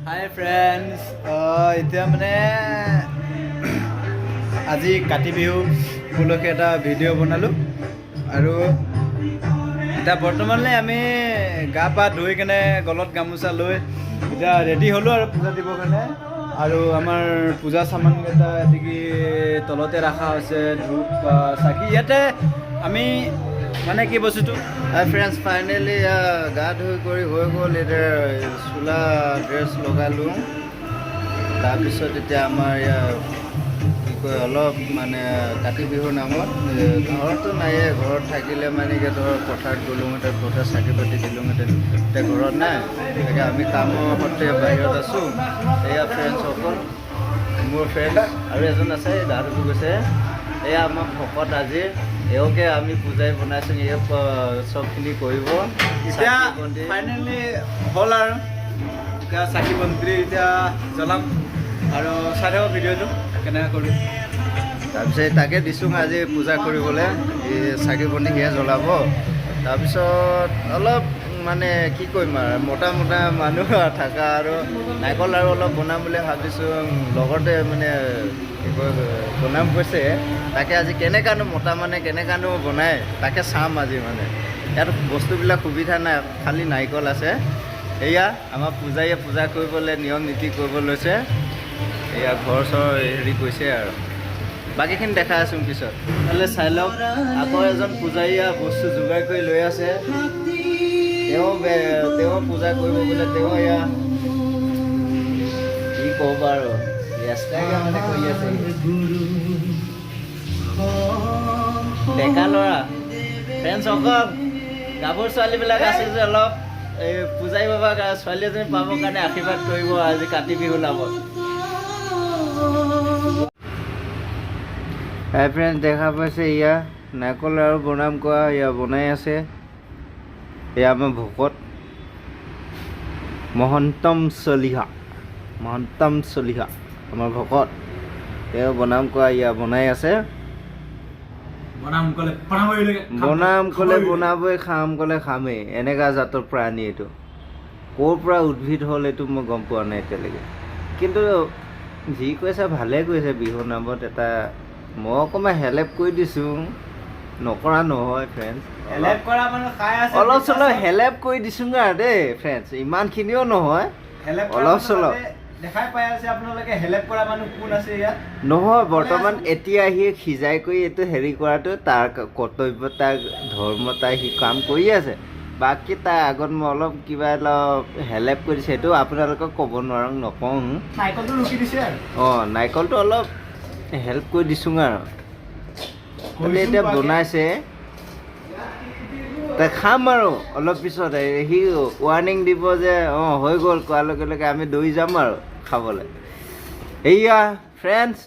হাই friends, এতিয়া মানে আজি কাতি বিহু উপলক্ষে এটা ভিডিঅ' বনালোঁ আৰু এতিয়া বৰ্তমানলৈ আমি গা পা ধুই কেনে গলত গামোচা লৈ এতিয়া ৰেডি হ'লোঁ আৰু পূজা দিবৰ কাৰণে। আৰু আমাৰ পূজা সামানকেইটা এদিকে তলতে ৰখা হৈছে, ধূপ বা চাকি। ইয়াতে আমি মানে কি বস্তুটো হাই ফ্ৰেণ্ডছ, ফাইনেলি গা ধুই কৰি হৈ গ'ল। এতিয়া চোলা ড্ৰেছ লগালোঁ। তাৰপিছত এতিয়া আমাৰ ইয়াৰ কি কয়, অলপ মানে কাতি বিহুৰ নামত ঘৰততো নায়ে। ঘৰত থাকিলে মানে কি ধৰ পথাৰত গ'লোহেঁতেন, পথাৰত চাকি বাতি দিলোঁহেঁতেন। এতিয়া ঘৰত নাই, তাকে আমি কামৰ সূত্ৰে বাহিৰত আছোঁ। এয়া ফ্ৰেণ্ডছসকল, মোৰ ফ্ৰেণ্ড আৰু এজন আছে, গা ধুব গৈছে। এয়া আমাৰ ভকত আজিৰ, এওঁকে আমি পূজাৰী বনাইছোঁ। এওঁ চবখিনি কৰিব। এতিয়া চাকি বন্তি। ফাইনেলি হ'ল আৰু এতিয়া চাকি বন্তি এতিয়া জ্বলাম আৰু চাই থাকক ভিডিঅ'টো কেনেকৈ কৰোঁ। তাৰপিছত তাকে দিছোঁ আজি পূজা কৰিবলৈ। এই চাকি বন্তি সেয়া জ্বলাব। তাৰপিছত অলপ মানে কি কৰিম আৰু, মতা মতা মানুহ থকা আৰু নাৰিকল আৰু অলপ বনাম বুলি ভাবিছোঁ। লগতে মানে কি কয়, বনাম কৈছে। তাকে আজি কেনেকানো মতা মানে কেনেকানো বনায়, তাকে চাম আজি। মানে ইয়াত বস্তুবিলাক সুবিধা নাই, খালী নাৰিকল আছে। এয়া আমাৰ পূজাৰীয়ে পূজা কৰিবলৈ নিয়ম নীতি কৰিব লৈছে। এয়া ঘৰ চৰ হেৰি কৰিছে আৰু বাকীখিনি দেখাই আছোঁ পিছত। নহ'লে চাই লওক, আকৌ এজন পূজাৰীয়ে বস্তু যোগাৰ কৰি লৈ আছে। তেওঁ পূজা কৰিব বোলে। তেওঁ এয়া কি ক'ব আৰু, এক্সট্ৰাকৈ মানে কৰি আছে। ডেকা ল'ৰা ফ্ৰেণ্ডছসকল, গাভৰু ছোৱালীবিলাক আছে যে অলপ এই পূজাৰী বাবাক ছোৱালী এজনী পাবৰ কাৰণে আশীৰ্বাদ কৰিব আজি কাতি বিহু নামত। হাই ফ্ৰেণ্ডছ, দেখা পাইছে, এয়া নাৰিকল আৰু বনাম কোৱা এয়া বনাই আছে। এয়া আমাৰ ভকত মহন্তম চলিহা, মহন্তম চলিহা আমাৰ ভকত। তেওঁ বনাম কোৱা এয়া বনাই আছে। বনাম ক'লে বনাবই লাগে। বনাম ক'লে বনাবই, খাম ক'লে খামেই। এনেকুৱা জাতৰ প্ৰাণী এইটো। ক'ৰ পৰা উদ্ভিদ হ'ল এইটো মই গম পোৱা নাই এতিয়ালৈকে। কিন্তু যি কৈছে ভালে কৈছে। বিহুৰ নামত এটা মই অকণমান হেল্প কৰি দিছোঁ, নকৰা নহয় ফ্ৰেণ্ডছ। হেল্প কৰা মানুহ খাই আছে। অলপ চলপ হেল্প কৰি দিছোঁ আৰু দেই ফ্ৰেণ্ডছ, ইমানখিনিও নহয়। হেল্প কৰা অলপ মানুহ চলপ। তাতে দেখাই পাই আছে আপোনালোকে, হেল্প কৰা মানুহ কোন আছে ইয়াত। নহয়, বৰ্তমান এতিয়া আহি সিজাই কৰি এইটো হেৰি কৰাটো তাৰ কৰ্তব্য, তাৰ ধৰ্ম, তাৰ সি কাম কৰি আছে। বাকী তাৰ আগত মই অলপ কিবা অলপ হেল্প কৰি দিছোঁ, সেইটো আপোনালোকক ক'ব নোৱাৰোঁ, নকওঁ। নাৰিকলটো ৰুকি দিছে আৰু। অঁ, নাৰিকলটো অলপ হেল্প কৰি দিছোঁ আৰু তাতে এতিয়া বনাইছে। তে খাম আৰু অলপ পিছত। সি ৱাৰ্ণিং দিব যে অঁ হৈ গ'ল কোৱাৰ লগে লগে আমি দৌৰি যাম আৰু খাবলৈ। এয়া ফ্ৰেণ্ডছ।